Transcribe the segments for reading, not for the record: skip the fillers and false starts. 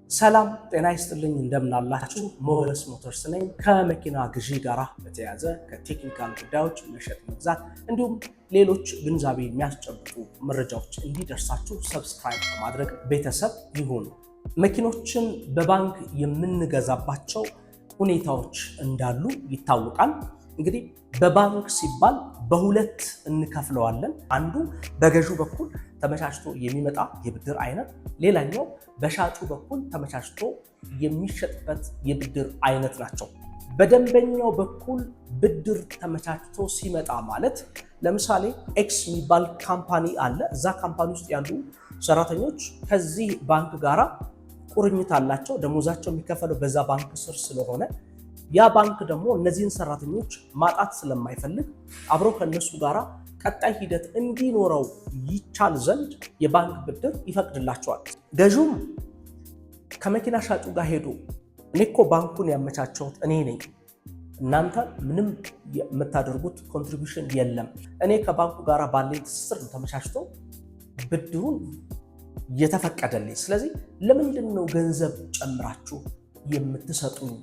ሰላም ጤና ይስጥልኝ፣ እንደምናላችሁ። ሞገስ ሞተርስ ነኝ። ከመኪና ግዢ ጋር በተያያዘ ከ technical ጉዳዮች፣ መሸጥ፣ መግዛት እንዲሁም ሌሎች ግንዛቤ የሚያስጨብጡ መረጃዎች እንዲደርሳችሁ subscribe በማድረግ ቤተሰብ ይሁኑ። መኪኖችን በባንክ የምንገዛባቸው ሁኔታዎች እንዳሉ ይታወቃል። እንግዲህ በባንክ ሲባል በሁለት እንከፍለዋለን። አንዱ በገዢው በኩል ተመቻችቶ የሚመጣ የብድር አይነት፣ ሌላኛው በሻጩ በኩል ተመቻችቶ የሚሸጥበት የብድር አይነት ናቸው። በደንበኛው በኩል ብድር ተመቻችቶ ሲመጣ ማለት ለምሳሌ X የሚባል company አለ። እዛ company ውስጥ ያሉ ሰራተኞች ከዚህ ባንክ ጋራ ቁርኝት አላቸው። ደሞዛቸው የሚከፈለው በዛ ባንክ ስር ስለሆነ ያ ባንክ ደግሞ እነዚህን ሰራተኞች ማጣት ስለማይፈልግ አብሮ ከእነሱ ጋር ቀጣይ ሂደት እንዲኖረው ይቻል ዘንድ የባንክ ብድር ይፈቅድላቸዋል። ገዢውም ከመኪና ሻጩ ጋር ሄዶ እኔ እኮ ባንኩን ያመቻቸሁት እኔ ነኝ፣ እናንተ ምንም የምታደርጉት contribution የለም፣ እኔ ከባንኩ ጋር ባለኝ ትስስር ነው ተመቻችቶ ብድሩን የተፈቀደልኝ። ስለዚህ ለምንድን ነው ገንዘብ ጨምራችሁ የምትሰጡኝ?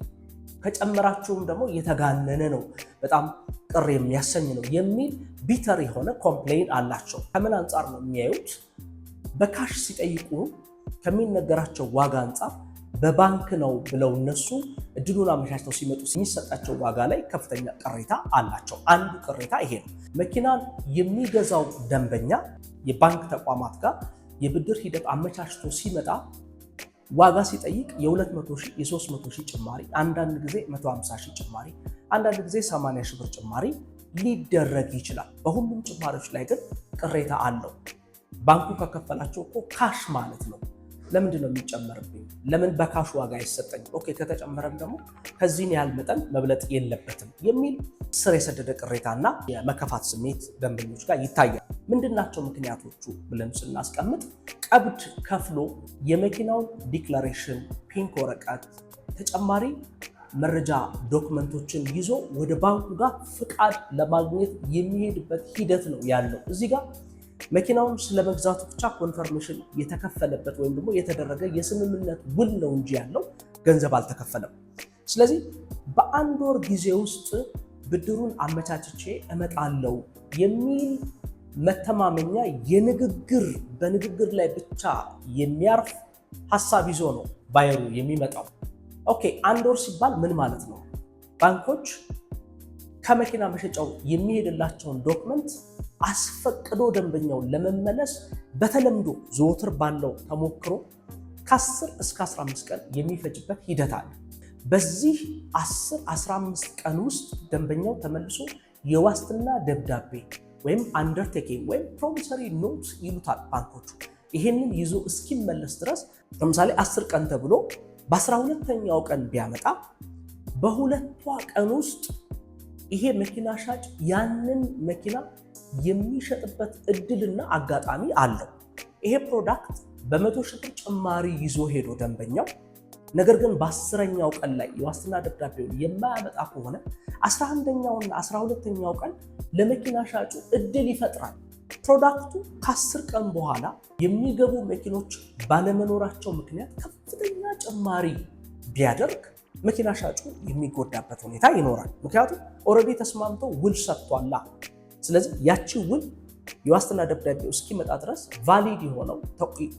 ከጨመራችሁም ደግሞ የተጋነነ ነው፣ በጣም ቅር የሚያሰኝ ነው የሚል bitter የሆነ complain አላቸው። ከምን አንጻር ነው የሚያዩት? በ cash ሲጠይቁ ከሚነገራቸው ዋጋ አንጻር በባንክ ነው ብለው እነሱ እድሉን አመቻችተው ሲመጡ የሚሰጣቸው ዋጋ ላይ ከፍተኛ ቅሬታ አላቸው። አንዱ ቅሬታ ይሄ ነው። መኪናን የሚገዛው ደንበኛ የባንክ ተቋማት ጋር የብድር ሂደት አመቻችቶ ሲመጣ ዋጋ ሲጠይቅ የ200 ሺህ፣ የ300 ሺህ ጭማሪ፣ አንዳንድ ጊዜ 150 ሺህ ጭማሪ፣ አንዳንድ ጊዜ 80 ሺህ ብር ጭማሪ ሊደረግ ይችላል። በሁሉም ጭማሪዎች ላይ ግን ቅሬታ አለው። ባንኩ ከከፈላቸው እኮ cash ማለት ነው። ለምንድን ነው የሚጨመርብኝ? ለምን በ cash ዋጋ አይሰጠኝ? Okay፣ ከተጨመረም ደግሞ ከዚህን ያህል መጠን መብለጥ የለበትም የሚል ስር የሰደደ ቅሬታና የመከፋት ስሜት ደንበኞች ጋር ይታያል። ምንድናቸው ምክንያቶቹ ብለን ስናስቀምጥ ቀብድ ከፍሎ የመኪናውን declaration፣ pink ወረቀት፣ ተጨማሪ መረጃ document ኦችን ይዞ ወደ ባንኩ ጋር ፍቃድ ለማግኘት የሚሄድበት ሂደት ነው ያለው። እዚህ ጋር መኪናውን ስለመግዛቱ ብቻ confirmation የተከፈለበት ወይም ደግሞ የተደረገ የስምምነት ውል ነው እንጂ ያለው ገንዘብ አልተከፈለም። ስለዚህ በአንድ ወር ጊዜ ውስጥ ብድሩን አመቻችቼ እመጣለሁ የሚል መተማመኛ የንግግር በንግግር ላይ ብቻ የሚያርፍ ሀሳብ ይዞ ነው buyer ኡ የሚመጣው። Okay፣ አንድ ወር ሲባል ምን ማለት ነው? ባንኮች ከመኪና መሸጫው የሚሄድላቸውን document አስፈቅዶ ደንበኛውን ለመመለስ በተለምዶ ዘወትር ባለው ተሞክሮ ከ10 እስከ 15 ቀን የሚፈጅበት ሂደት አለ። በዚህ 10 15 ቀን ውስጥ ደንበኛው ተመልሶ የዋስትና ደብዳቤ ወይም undertaking ወይም promissory note ይሉታል ባንኮቹ። ይሄንን ይዞ እስኪመለስ ድረስ ለምሳሌ 10 ቀን ተብሎ በ12ኛው ቀን ቢያመጣ በሁለቷ ቀን ውስጥ ይሄ መኪና ሻጭ ያንን መኪና የሚሸጥበት እድልና አጋጣሚ አለው። ይሄ product በ100 ሺህ ብር ጭማሪ ይዞ ሄዶ ደንበኛው ነገር ግን በ10ኛው ቀን ላይ የዋስትና ደብዳቤውን የማያመጣ ከሆነ 11ኛውና 12ኛው ቀን ለመኪና ሻጩ እድል ይፈጥራል። Product ኡ ከ10 ቀን በኋላ የሚገቡ መኪኖች ባለመኖራቸው ምክንያት ከፍተኛ ጭማሪ ቢያደርግ መኪና ሻጩ የሚጎዳበት ሁኔታ ይኖራል። ምክንያቱም already ተስማምቶ ውል ሰጥቷላ። ስለዚህ ያቺ ውል የዋስትና ደብዳቤው እስኪመጣ ድረስ valid የሆነው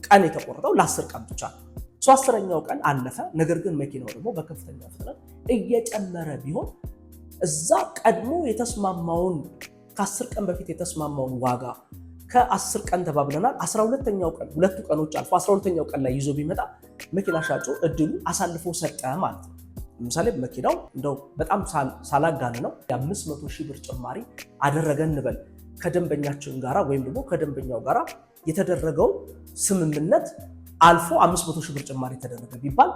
ቀን የተቆረጠው ለ10 ቀን ብቻ ነው። 10ኛው ቀን አለፈ። ነገር ግን መኪናው ደግሞ በከፍተኛ ፍጥነት እየጨመረ ቢሆን እዛ ቀድሞ የተስማማውን ከ10 ቀን በፊት የተስማማውን ዋጋ ከ10 ቀን ተባብለናል። 12ኛው ቀን ሁለቱ ቀኖች አልፎ 12ኛው ቀን ላይ ይዞ ቢመጣ መኪና ሻጩ እድሉ አሳልፎ ሰጠ ማለት ነው። ለምሳሌ መኪናው እንደው በጣም ሳላጋንነው የ500 ሺህ ብር ጭማሪ አደረገ እንበል። ከደንበኛችን ጋራ ወይም ደግሞ ከደንበኛው ጋራ የተደረገው ስምምነት አልፎ 500 ሺህ ብር ጭማሪ ተደረገ ቢባል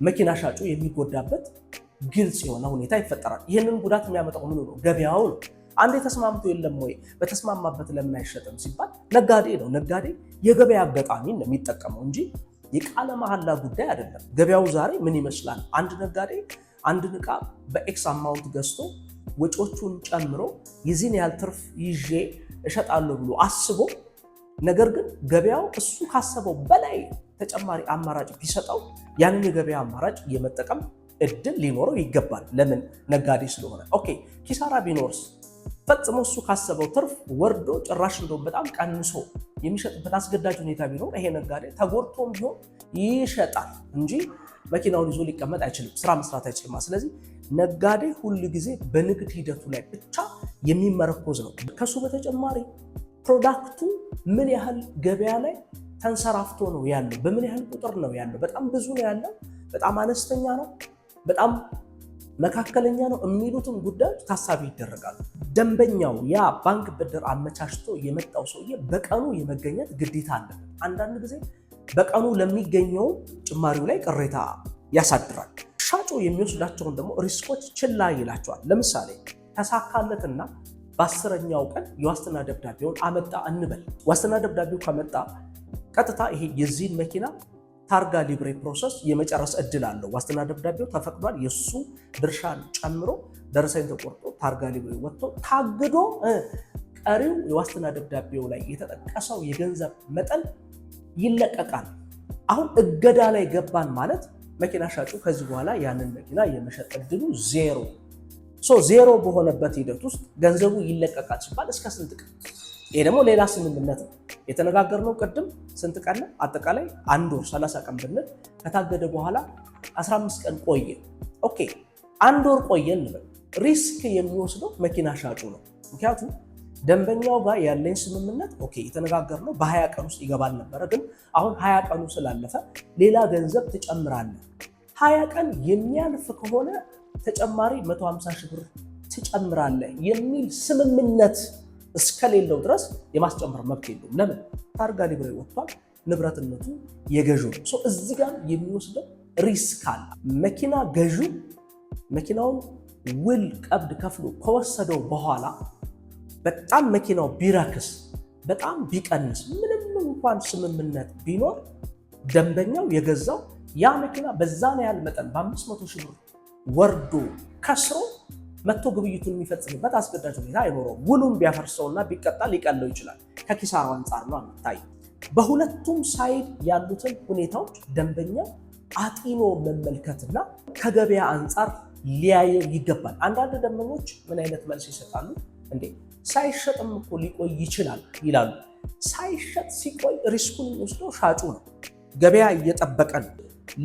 መኪና ሻጩ የሚጎዳበት ግልጽ የሆነ ሁኔታ ይፈጠራል። ይህንን ጉዳት የሚያመጣው ምኑ ነው? ገበያው ነው። አንዴ ተስማምቶ የለም ወይ በተስማማበት ለምን አይሸጥም ሲባል ነጋዴ ነው። ነጋዴ የገበያ አጋጣሚን ነው የሚጠቀመው እንጂ የቃለ መሐላ ጉዳይ አይደለም። ገበያው ዛሬ ምን ይመስላል? አንድ ነጋዴ አንድን ዕቃ በ X amount ገዝቶ ወጪዎቹን ጨምሮ የዚህን ያህል ትርፍ ይዤ እሸጣለሁ ብሎ አስቦ ነገር ግን ገበያው እሱ ካሰበው በላይ ተጨማሪ አማራጭ ቢሰጠው ያንን የገበያ አማራጭ የመጠቀም እድል ሊኖረው ይገባል። ለምን? ነጋዴ ስለሆነ። Okay፣ ኪሳራ ቢኖርስ? ፈጽሞ እሱ ካሰበው ትርፍ ወርዶ ጭራሽ እንደውም በጣም ቀንሶ የሚሸጥበት አስገዳጅ ሁኔታ ቢኖር ይሄ ነጋዴ ተጎድቶም ቢሆን ይሸጣል እንጂ መኪናውን ይዞ ሊቀመጥ አይችልም፣ ስራ መስራት አይችልም። ስለዚህ ነጋዴ ሁል ጊዜ በንግድ ሂደቱ ላይ ብቻ የሚመረኮዝ ነው። ከሱ በተጨማሪ product ኡ ምን ያህል ገበያ ላይ ተንሰራፍቶ ነው ያለው፣ በምን ያህል ቁጥር ነው ያለው፣ በጣም ብዙ ነው ያለው፣ በጣም አነስተኛ ነው፣ በጣም መካከለኛ ነው የሚሉትም ጉዳዮች ታሳቢ ይደረጋሉ። ደንበኛው ያ ባንክ ብድር አመቻችቶ የመጣው ሰውዬ በቀኑ የመገኘት ግዴታ አለበት። አንዳንድ ጊዜ በቀኑ ለሚገኘው ጭማሪው ላይ ቅሬታ ያሳድራል። ሻጩ የሚወስዳቸውን ደግሞ risk ኦች ችላ ይላቸዋል። ለምሳሌ ተሳካለትና በ10ኛው ቀን የዋስትና ደብዳቤውን አመጣ እንበል። ዋስትና ደብዳቤው ከመጣ ቀጥታ ይሄ የዚህን መኪና ታርጋ ሊብሬ process የመጨረስ እድል አለው። ዋስትና ደብዳቤው ተፈቅዷል። የእሱ ድርሻን ጨምሮ ደረሰኝ ተቆርጦ ታርጋ ሊብሬ ወጥቶ ታግዶ ቀሪው የዋስትና ደብዳቤው ላይ የተጠቀሰው የገንዘብ መጠን ይለቀቃል። አሁን እገዳ ላይ ገባን ማለት መኪና ሻጩ ከዚህ በኋላ ያንን መኪና የመሸጥ እድሉ ዜሮ። So ዜሮ በሆነበት ሂደት ውስጥ ገንዘቡ ይለቀቃል ሲባል እስከ ስንት ቀን? ይሄ ደግሞ ሌላ ስምምነት ነው የተነጋገርነው። ቅድም ስንት ቀን ነው? አጠቃላይ አንድ ወር 30 ቀን ብንል ከታገደ በኋላ 15 ቀን ቆየ። Okay፣ አንድ ወር ቆየ እንበል። Risk የሚወስደው መኪና ሻጩ ነው። ምክንያቱም ደንበኛው ጋር ያለኝ ስምምነት okay የተነጋገርነው በ20 ቀን ውስጥ ይገባል ነበረ፣ ግን አሁን 20 ቀኑ ስላለፈ ሌላ ገንዘብ ትጨምራለህ። 20 ቀን የሚያልፍ ከሆነ ተጨማሪ 150 ሺህ ብር ትጨምራለህ የሚል ስምምነት እስከሌለው ድረስ የማስጨመር መብት የለውም። ለምን? ታርጋ ሊብሬ ወጥቷል፣ ንብረትነቱ የገዢው ነው። እዚህ ጋር የሚወስደው risk አለ። መኪና ገዢው መኪናውን ውል ቀብድ ከፍሎ ከወሰደው በኋላ በጣም መኪናው ቢረክስ፣ በጣም ቢቀንስ፣ ምንም እንኳን ስምምነት ቢኖር ደንበኛው የገዛው ያ መኪና በዛን ያህል መጠን በ500 ሺህ ብር ወርዶ ከስሮ መጥቶ ግብይቱን የሚፈጽምበት አስገዳጅ ሁኔታ አይኖረውም። ውሉን ቢያፈርሰውና ቢቀጣ ሊቀለው ይችላል። ከኪሳራው አንጻር ነው የሚታየው። በሁለቱም side ያሉትን ሁኔታዎች ደንበኛ አጢኖ መመልከትና ከገበያ አንጻር ሊያየው ይገባል። አንዳንድ ደንበኞች ምን አይነት መልስ ይሰጣሉ? እንዴ ሳይሸጥም እኮ ሊቆይ ይችላል ይላሉ። ሳይሸጥ ሲቆይ risk ኡን የሚወስደው ሻጩ ነው። ገበያ እየጠበቀ ነው።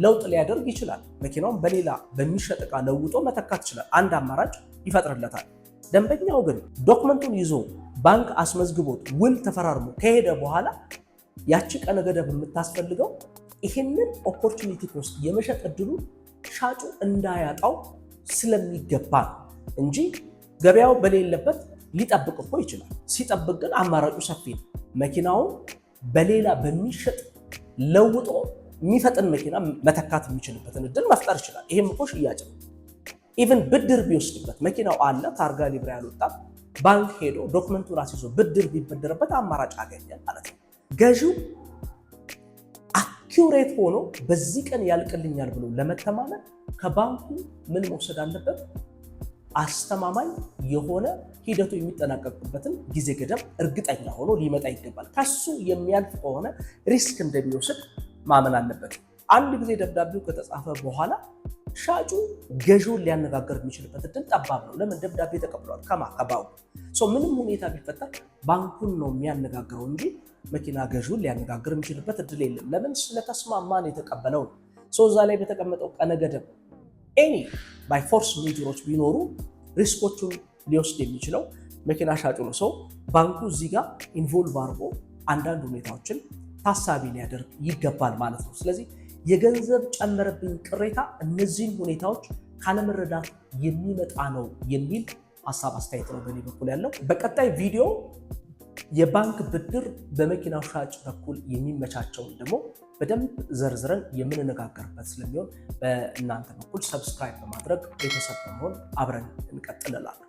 ለውጥ ሊያደርግ ይችላል። መኪናውን በሌላ በሚሸጥ ዕቃ ለውጦ መተካት ይችላል። አንድ አማራጭ ይፈጥርለታል። ደንበኛው ግን document ኡን ይዞ ባንክ አስመዝግቦት ውል ተፈራርሞ ከሄደ በኋላ ያቺ ቀነ ገደብ የምታስፈልገው ይህንን opportunity cost የመሸጥ እድሉ ሻጩ እንዳያጣው ስለሚገባ ነው እንጂ ገበያው በሌለበት ሊጠብቅ እኮ ይችላል። ሲጠብቅ ግን አማራጩ ሰፊ ነው። መኪናውን በሌላ በሚሸጥ ለውጦ የሚፈጥን መኪና መተካት የሚችልበትን እድል መፍጠር ይችላል። ይሄም እኮ ሽያጭ ነው። Even ብድር ቢወስድበት መኪናው አለ፣ ታርጋ ሊብሬ ያልወጣም፣ ባንክ ሄዶ document ኡን አስይዞ ብድር ቢበደርበት አማራጭ አገኘ ማለት ነው። ገዢው accurate ሆኖ በዚህ ቀን ያልቅልኛል ብሎ ለመተማመን ከባንኩ ምን መውሰድ አለበት? አስተማማኝ የሆነ ሂደቱ የሚጠናቀቅበትን ጊዜ ገደብ እርግጠኛ ሆኖ ሊመጣ ይገባል። ከሱ የሚያልፍ ከሆነ risk እንደሚወስድ ማመን አለበት። አንድ ጊዜ ደብዳቤው ከተጻፈ በኋላ ሻጩ ገዢውን ሊያነጋገር የሚችልበት እድል ጠባብ ነው። ለምን? ደብዳቤ ተቀብሏል። ከባንኩ ምንም ሁኔታ ቢፈጠር ባንኩን ነው የሚያነጋግረው እንጂ መኪና ገዢውን ሊያነጋግር የሚችልበት እድል የለም። ለምን? ስለተስማማን የተቀበለው ነው። እዛ ላይ በተቀመጠው ቀነ ገደብ any by force majeure ኦች ቢኖሩ risk ኦቹን ሊወስድ የሚችለው መኪና ሻጩ ነው። So ባንኩ እዚህ ጋር involve አድርጎ አንዳንድ ሁኔታዎችን ታሳቢ ሊያደርግ ይገባል ማለት ነው። ስለዚህ የገንዘብ ጨመረብኝ ቅሬታ እነዚህን ሁኔታዎች ካለመረዳት የሚመጣ ነው የሚል ሀሳብ አስተያየት ነው በእኔ በኩል ያለው። በቀጣይ ቪዲዮ የባንክ ብድር በመኪናው ሻጭ በኩል የሚመቻቸውን ደግሞ በደንብ ዘርዝረን የምንነጋገርበት ስለሚሆን በእናንተ በኩል subscribe በማድረግ ቤተሰብ በመሆን አብረን እንቀጥልላለን።